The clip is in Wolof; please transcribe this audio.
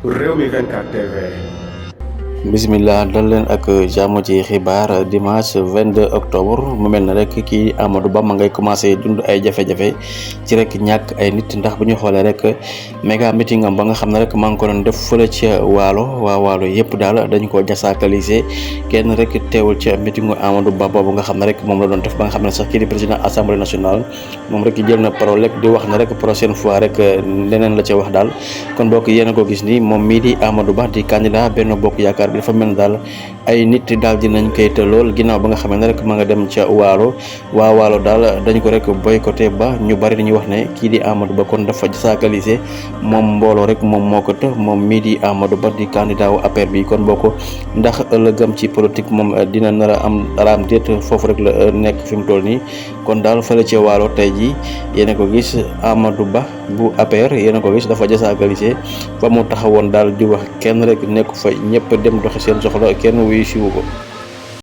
Rewmi 24 TV. bismillah dal leen ak jàmm ci xibaar dimanche 22 octobre mu mel ne rek kii Amadou Ba ma ngay commencé dund ay jafe-jafe ci rek ñàkk ay nit ndax bu ñu xoolee rek méga meeting am ba nga xam ne rek maa ngi ko doon def fële ca waalo waa waalo yëpp daal dañ ko jasakalisé kenn rek teewul ca meetingu Amadou Ba boobu nga xam ne rek moom la doon def ba nga xam ne sax kii di président assemblée nationale moom rek jël na parole rek di wax ne rek prochaine fois rek leneen la ca wax daal kon bokk yéen a ko gis ni moom mii di Amadou Ba di candidat Benno Bokk Yaakaar bi dafa mel daal ay nit daal dinañ koy te lool ginnaaw ba nga xam ne rek ma nga dem ca waalo waa waalo daal dañ ko rek boycotté ba ñu bari dañuy wax ne kii di Amadou Ba kon dafa jasakalisé moom mbooloo rek moom moo ko të moom mii di Amadou Ba di candidat wu APR bi kon bokk ndax ëllëgam ci politique moom dina nar a am raam déet foofu rek la nekk fi mu toll nii kon daal fële ca waalo tey ji yéen a ko gis Amadou Ba bu APR yéen a ko gis dafa jasakalisé ba mu taxawoon daal di wax kenn rek nekk fa ñëpp dem doxi seen soxla kenn wuyu siwu ko